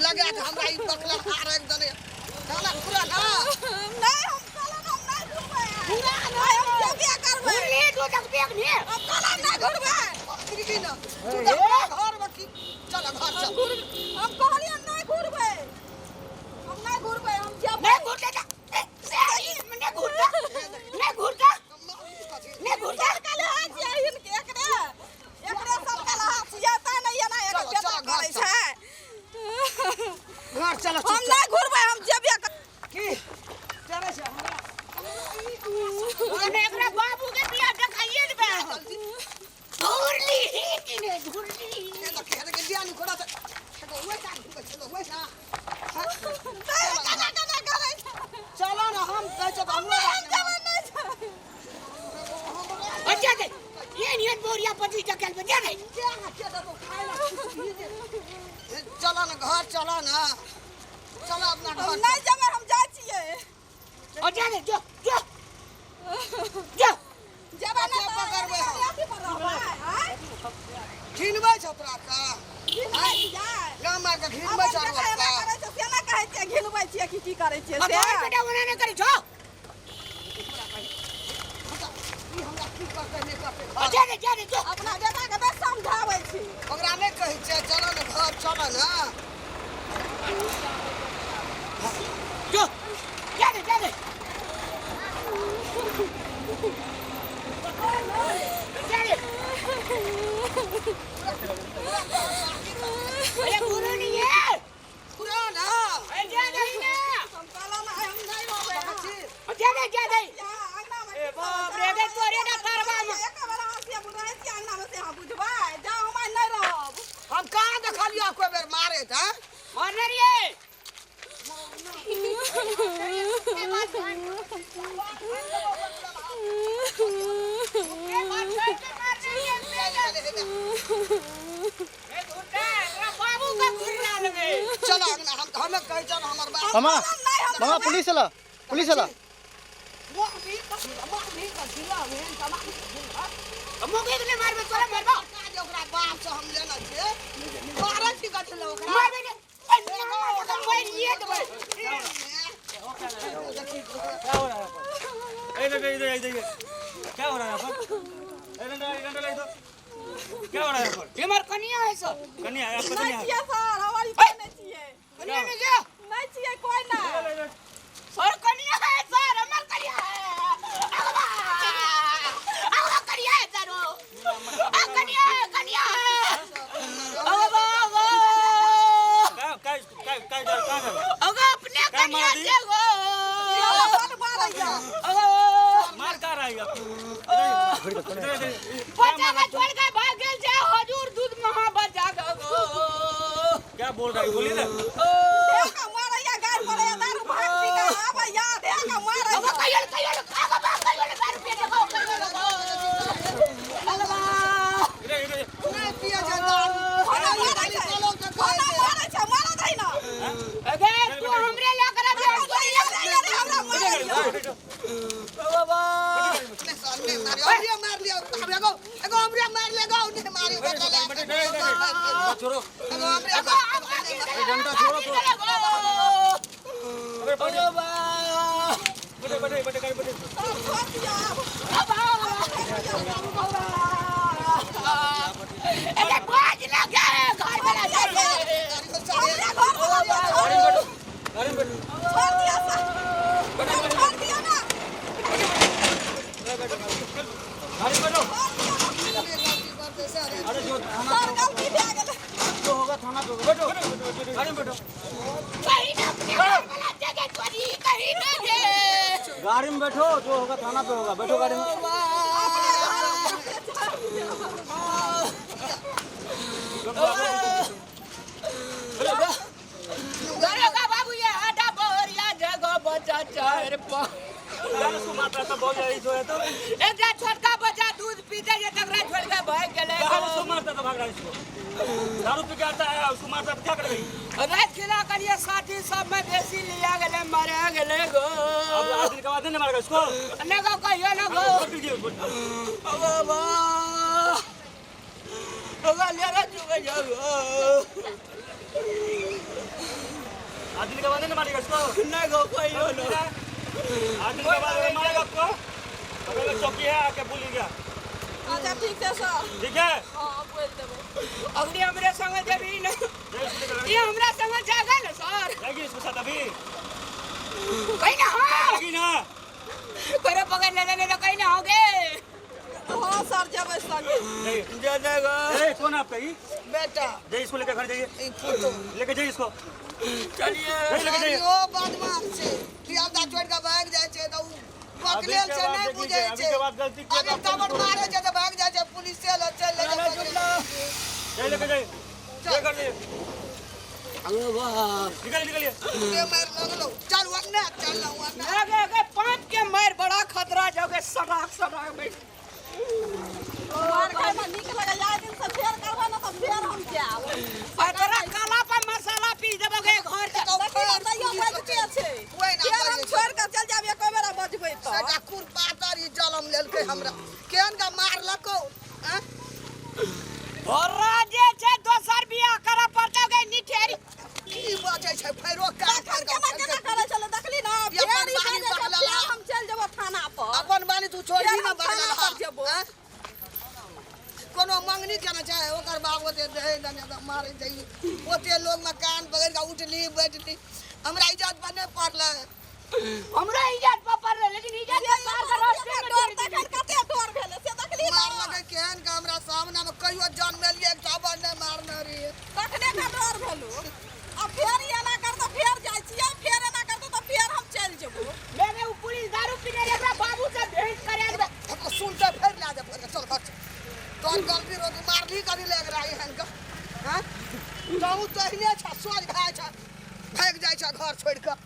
लगा के हमरा ई बकला हार एक दने खाना पूरा ना। नहीं, हम कलम हम नहीं घुरबै। पूरा ना। नहीं, हम जेबे करबै। घुरली तू तक देख ने। हम कलम नहीं घुरबै। की ना तू तऽ घर में की, चल घर चल। हम कहलियै नहीं घुरबै, हम नहीं घुरबै, हम जेबै। नहीं घुरते त नहीं घुरता, नहीं घुरता, नहीं घुरता। सबके लहाज छियै हिनके, एकरे एकरे सबके लहाज छियै, तैं नहि एना एकर चलो, बेटा चलो, घर करै चल। छै। घर चल। हम नहीं घुरबै, हम जेबे की चलै छै हमरा। ओने एकरा बाबू के बियाह देखाइए देबै। घुरली ही कि ने घुरली? हे देखी, हे देखी, बियाह नहीं खोड़ा तऽ ओहि साइड घुमै छै, ओहि ना। तैं केना केना करै छै। चलो ना, हम कहै छियै तऽ हमरो हम जेबै नहि छै। अच्छा दे ये नियन बोरिया पति जकल में जा दे। चलो ना घर, चलो ना, चलो अपना हम घर। नहीं जेबै, हम जाइ छियै। और जा दे, जो जो जो। जेबै नहि कते पकड़बै हम? अथी पर रहबै आँय? घिनबै छौ तोरा का? घिनबै छियै? गाम मार के अपन घिनबै छौ बेटा तोरा एना का? करै छै से नहि कहै छियै घिनबै छियै कि की करै छियै और से? तोहर बेटा ओना नहीं करी छो। ई हमरा की करतै नहि करतै। और जा दे, जा दे, जो। अपना बेटाके बस समझाबै छी। ओकरा नहि कहै छियै, चलो ने घर, चलो ने। जो, जा दे, जा दे, जा दे। अरे गुरु नहीं है। पूरा ना। अरे जा दे ना। हम कहलहुँ ने, हम नहि रहबै। और जा दे, जा दे। यहाँ अङ्गनामे। ए बाप रे, गे तोरे ना करबा में। एक बेर अहाँ से बुझै छियै अङ्गनामे से अहाँ बुझबै। जाउ, हम आइ नहि रहब। हम कहाँ देखलियै कोई बेर मारे तऽ? मारने रहिए। बाबू का घुरना लगे। चलो अंगना, हम हमे कहै छौ हमर बाप। मामा, मामा, पुलिस आला, पुलिस आला। मुके के मारबे, तोरा मारबो। काज ओकरा बाप से हम लेने छियै, मारै छी कथी लए ओकरा? मारबे ने, मारिए देबै। क्या हो रहा है यहाँ पर? ए डंडा इधर, इधर क्या हो रहा है यहाँ पर? ए डंडा, ए डंडा इधर, क्या हो रहा है यहाँ पर? हमर कनिया है सर। कन्या है आपका? नहि कन्या है? छियै सर, हमर ई कोइ नहि छियै। कनिया में जा। नहि छियै कोइ नहि। सर, कनिया है सर, हमर कनिया है। अगवा अगवा, कनिया है सर, वो आ कनिया है, कनिया है, अगवा अगवा। क्या क्या क्या क्या कहाँ जा? अगवा अपने क्या कनिया मारा दी? से गो। बड मारैया। अगवा मार कहाँ रहा है आपको? इधर इधर इधर। बच्चा के छोड़ के भाग गेल छै हजूर, दूध महा बच्चा के गो। क्या बोल रहा है, बोलिए ना। देह के मारैया, गारि पड़ैया, दारू भांग पी के आबैया, देह के अगवा मारैया। कहियो कहियो, अगवा कहियो दारू पी के गो, कहियो गो, अगवा। इधर इधर। नहि पियै छै दारू। खाना मारै छै, चलो तऽ कहै खाना छै। मारै छै, मारऽ दही ना। अगे तू हमरे लग रहा है। हमरा मारैया। बाबा। नहि सर, नहि मारियो, हमरे मारि लियौ। एगो एगो हमरे मारि ले गो, नहि मारियो। छोड़ो। एगो हमरे। डंडा छोड़ो तो। अबे बैठो बैठो बैठो बैठो गाड़ी बैठो। छोड़ दियौ आब। अरे बाज लगे घर वाला जाके। हमरे घर वाला यऽ, छोड़। गाड़ी में बैठो, गाड़ी में बैठो। छोड़ दियौ सर। छोड़ दियौ ना। गाड़ी में बैठो। अरे जो थाना सर, गलती भए गेलै। जो होगा थाना पे होगा। बैठो गाड़ी में बैठो। कहीं ना अपने घर वाला जगह चोरी कहीं ना गे। गाड़ी में बैठो, जो होगा थाना पे होगा। बैठो गाड़ी में। घरे का बाबू ये आटा बोरिया जगह बच्चा चार पाँच। उसको मारता था बहुत ज्यादा जो है तो। एकटा छोटका बच्चा दूध पीते जे तकरा छोड़ के भाग गेलै। कहाँ उसको मारता था, भाग रहा है इसको। दारू पी के आता है, उसको मारता था, क्या करेगी? रात खिला करिए, साथी सब में बेसी लिया गेलै, मरे गेलै गो। अब आज दिन के बाद नहीं मारेगा इसको। ने गो, कहियो ना गो। वोट दीजिए, वोट। बाबा ओगा लेरा चुके जाओ। आठ दिन के बाद नहीं ना मारेगा इसको? नहीं गो कोई आठ दिन के बाद अगर मारेगा आपको, बगल में चौकी है, आके बोलिएगा। अच्छा ठीक छै सर। ठीक है? हँ, बोलि देबै। अगली हमरे संग जेबी ना? जाइए इसको लेकर। ये हमरा संग जागा ना सर? जाएगी इसको साथ अभी? कहीं ना। हाँ। जाएगी ना? करे पकड़ ले ले ले, कहीं ना हो गए। हँ सर, जेबै संगे। जाइए। जा जाएगा। ए, कौन है आपका ये? बेटा। जाइए, इसको लेकर घर जाइए। ई फोटो। लेके जाइए इसको। चलिए। जाइए, लेके जाइए। ओ बदमाश छै, धिया पुता छोड़ि कऽ भागि जाइ छै तऽ ओ अभी बकलेल के छै, बाद नहि देख बुझै लीजिए, अभी छै। के बाद गलती किया अभी तो आपको तबर मारै छै तऽ भागि जाइ छै, पुलिसे लग चलि जाइ छै। जाइए, लेके जाइए, जाइए घर जाइए। अरे बाप। निकलिए, निकलिए। के मारि लगलौ, चल ओन्ने चल ओन्ने। आगे आगे पाँच के मार बड़ा खतरा जाओगे, सड़ाक सड़ाक बैठ। मार खाइमे नीक लगैए। आइ दिनसँ फेर करबै ने तऽ फेर हम जायब। आ तोरा काला पर मसाला पीस देबोगे घर के। देखी ने, तैयो बजिते छै। ओहिना फेर हम बजै छै। छोड़ि कऽ चलि जायब एको बेरा बजबै तऽ। सटा कुरपातर ई जलम लेलकै हमरा, केहन के मारलकौ आँय? तोरा जे छै दोसर बियाह करऽ पड़तौ गे निठेरी। की बजै छै फेरो कान तखन केना केना करै छलै, देखली ने? ई अपन फेर ई बानी बाजै छै, बदलल फेर हा। हम चलि जेबो थाना पर। अपन बानी तू छोड़ही फेर ने हम बदलल थाना हा। पर जेबो। आँय? कोनो मंगनी केने छै ओकर बाप ओते दहे दने तऽ मारै छै। ओते लोगमे कान पकड़ि कऽ उठली बैठली, हमरा इज्जत पर नहि पड़लै। हमरा इज्जत पर पड़लै, लेकिन इज्जत के पार के रास्ते में डर छोड़ि तखन देली। कते डर भेलै से देखली ने? मारलकै केहन के हमरा सामनेमे, कहियो जन्मेलियै एक थापड़ नहि मारने रहियै। तखने का डर भेलो। आ फेर ई एना करतौ, फेर जाइ छियै। फेर एना करतौ तऽ फेर हम चलि जेबो। मेरे उ पुलिस दारू पीने रहे, हमरा बाबू से भेंट करे देबै। हमको सुनते फेर लए जा फेर, चल घर चल। तोहर गलती रहो, तू मारली कभी लग रहा एहन के हाँ? तहूँ तहिने छ, सोझ भए छ, भागि जाइ छ घर छोड़ि कऽ।